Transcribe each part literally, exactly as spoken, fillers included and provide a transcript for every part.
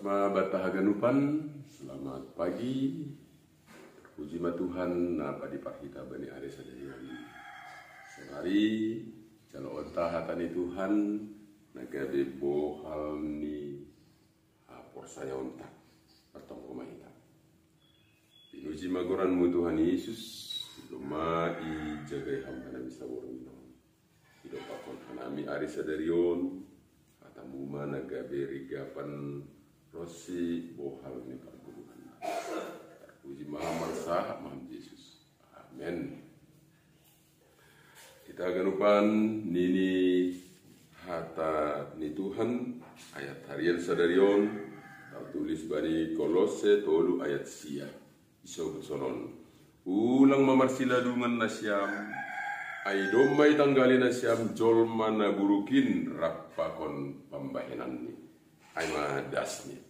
Ma banta haganupan, selamat pagi. Puji ma Tuhan na padiparhita bani ari sadari on. Sonari jaloonta hata ni Tuhan na gabe bohal ni haporsayaonta. Martonggo ma hita. Pinuji ma goranmu Tuhan Yesus, domma ijagai ham hanami saborngin on. Idompakkon hanami ari sadari on, hatamu ma na gabe rigapan ronsi bohal ni pargoluhan. Puji ma ham, marsahat ma ham Jesus. Amen. Hita haganupan, nini hata ni Tuhan, ayat harian sadari on tartulis bani Kolosse tolu ayat sia. Isogot sonon. Ulang ma marsiladungan nasiam, ai domma itanggali nasiam jolma na buruk in rap pakon pambahenanni. Ai ma dasni.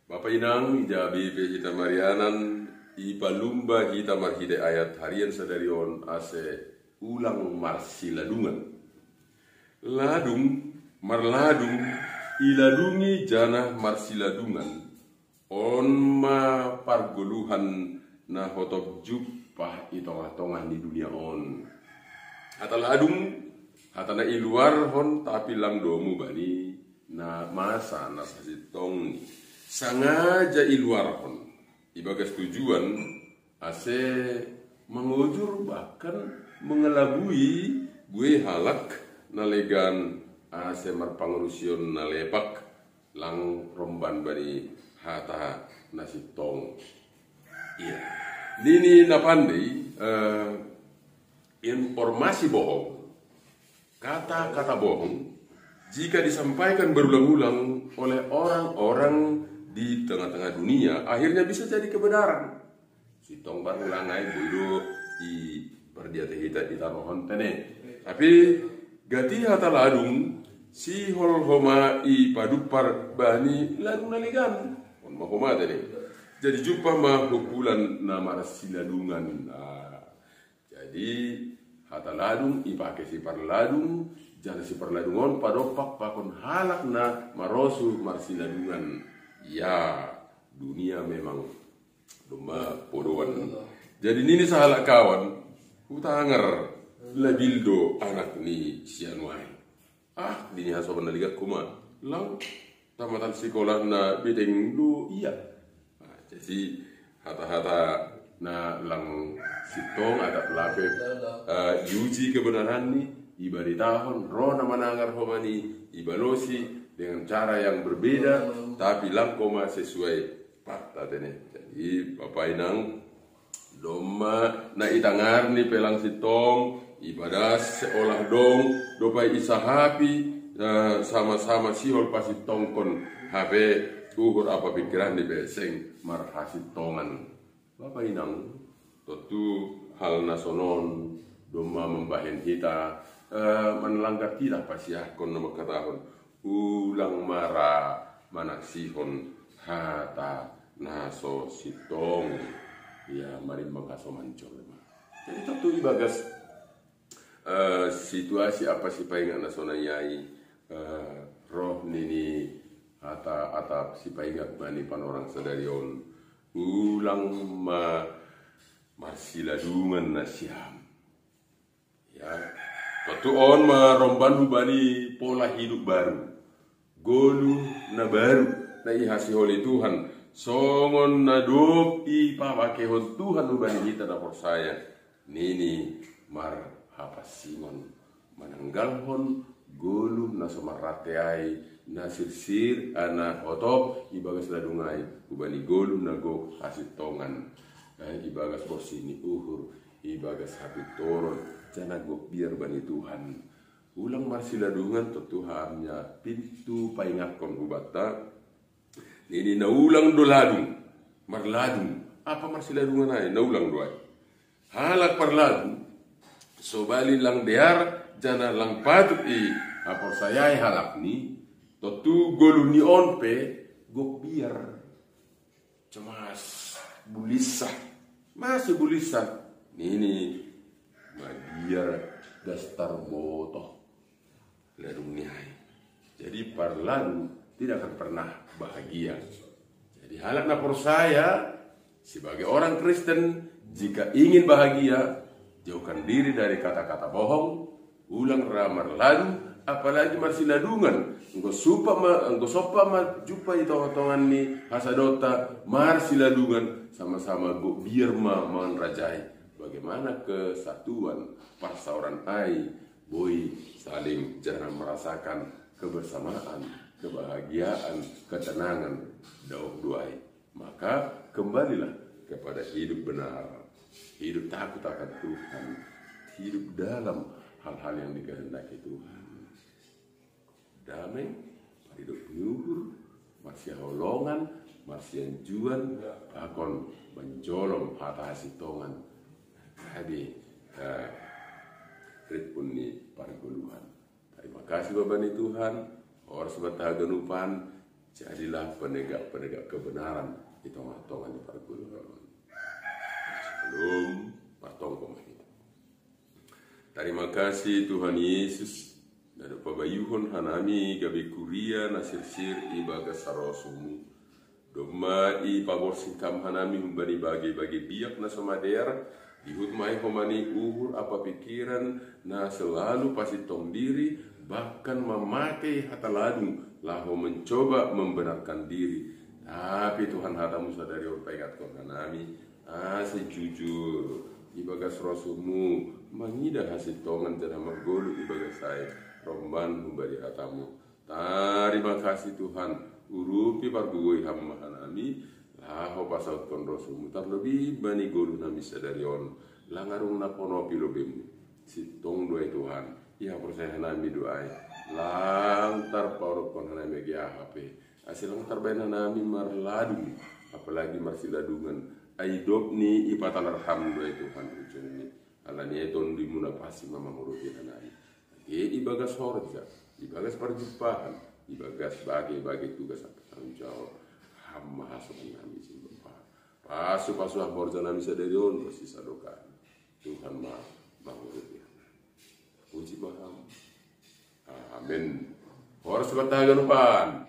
Bapa inang, ija be hita marianan, ipalumba hita marhite ayat harian sadari on ase ulang marsiladungan. Ladung, marladung, iladungi janah marsiladungan. On ma pargoluhan na hotop jumpah i tongah-tongah ni dunia on. Hata ladung, hata na iluarhon tapi lang domu bani na masa na sasintongni. Sangaja iluarhon ibagas tujuan ase mangojur bahkan mangalabui buei halak na legan ase marpangarusion na lepak lang romban bani hata na sintong. Ia. Nini na pandei, eh, informasi bohong, kata-kata bohong, jika disampaikan berulang-ulang oleh orang-orang di tengah-tengah dunia, akhirnya bisa jadi kebenaran. Sintong baru langai bulu i perdiate hita di tanohon tene. Tapi gati hata ladung, sihol homa ipadumpar bani ladung na legan. On ma homa tene. Jadi jumpah ma humpulan na marsiladungan. Ah, jadi hata ladung ipake siparladung, janah siparladung on padompak pakon halak na marosuh marsiladungan. Ya, dunia memang domma podoan. Jadi nini sahalak kawan, hutanger labil do anak ni si anu ai. Ah, nini hasoman na legan homa. Lang tamatan sikola na bedeng do ia. Ah, jadi hata-hata na lang sintong atap lape, eh, iuji kebenaranni, ibaritahon, roh na manangar homa ni, ibalosi dengan cara yang berbeda, tapi lang homa sesuai fakta tene. Jadi Bapa inang, domma na itangarni pe lang sintong, ibagas seolah dong, dope isahapi, eh, sama-sama sihol pasintongkon hape uhur apa pikiranni pe seng marhasintongan. Bapa inang, tontu hal na sonon domma mambahen hita, eh, manlanggar titah pasiahkon na mangkatahon, ulang ma ra manaksihon hata na so sintong. Ia, marimbang hasoman jolma. Jadi tontu ibagas, eh, situasi apa sipaingat na sonai ai, eh, roh nini hata atap sipaingat bani panorang sadari on, ulang ma marsiladungan nasiam. Ya, tontu on ma rombanhu bani pola hidup baru, goluh na baru na ihasiholi Tuhan, songon na dob ipapakehon Tuhan hubani hita na porsaya, nini marhapansingon, mananggalhon goluh na so marrante ai, na sirsir, ah, na hotop ibagas ladung ai, hubani goluh na gok hasintongan, eh, ibagas borsih ni uhur, ibagas hapintoron, janah gok biar bani Tuhan. Ulang marsiladungan tontu hami pintu paingatkon hubanta. Nini na ulang do ladung, marladung, apa marsiladungan ai, na ulang do ai. Halak parladung, sobali lang dear, janah lang patut ihaporsayai halakni, tontu goluh ni on pe gok biar. Cemas, bulinsah, masih bulinsah. Nini, mabiar das tarbotoh ladung ni ai. Jadi parladung tidak akan pernah bahagia. Jadi halak na porsaya, sebagai orang Kristen, jika ingin bahagia, jauhkan diri dari kata-kata bohong, ulang ra marladu, apalagi marsiladungan. Enggo sopa ma, enggo sopa ma jumpa i tonga-tonga ni hasadonta, marsiladungan, sama-sama gok biar ma mangarajai. Bagaimana kesatuan, parsaoran ai, boi saling janah merasakan kebersamaan, kebahagiaan, ketenangan, daoh do ai. Maka kembalilah kepada hidup benar, hidup takut akan Tuhan, hidup dalam hal-hal yang dikehendaki Tuhan. Dame, paridop ni uhur, marsihaholongan, marsianjuan, pakon manjolom hata hasintongan. Jadi, eh, ritmu ni pargoluhan. Terima kasih Bapa ni Tuhan, horas banta haganupan, jadilah penegak-penegak kebenaran di tengah-tengah ni pargoluhan. Shalom, martonggo ma hita. Terima kasih Tuhan Yesus, na dob pabayuhon hanami gabe kuria na sirsir ibagas harosuhmu. Domma ipaborsih Ham hanami humbani bage-bage biak na so madear, dihut ma ai homa ni uhur ampa pingkiran na selalu pasintong diri, bahkan mamakei hata ladung laho mencoba membenarkan diri. Tapi Tuhan, hatamu sadari on paingatkon hanami, ase jujur ibagas rosuhmu, mangidah hasintongan janah margoluh ibagas ai, romban humbani hatamu. Tarima kasih Tuhan, urupi pargogoi Ham ma hanami, laho pasautkon rosuhmu tarlobei bani goluh nami sadari on, lang adong na ponopi lobeimu. Sintong do ai Tuhan, ihaporsayaon hanami do ai, lang tarpaodophon hanami age aha pe, ase lang tarbahen hanami marladung, apalagi marsiladungan, ai dob ni ipatalar Ham do ai Tuhan ujungni. Alani ai Tonduimu na pansing ma mangurupi hanami. Age ibagas horja, ibagas parjumpahan, ibagas bage-bage tugas ampa tanggung jawab, Ham ma hasonannami ijin Bapa. Pasu-pasu Ham horjanami sadari on ronsi sadokahna. Tuhan ma mangurupi hanami. Puji ma Ham. Amen. Horas banta haganupan.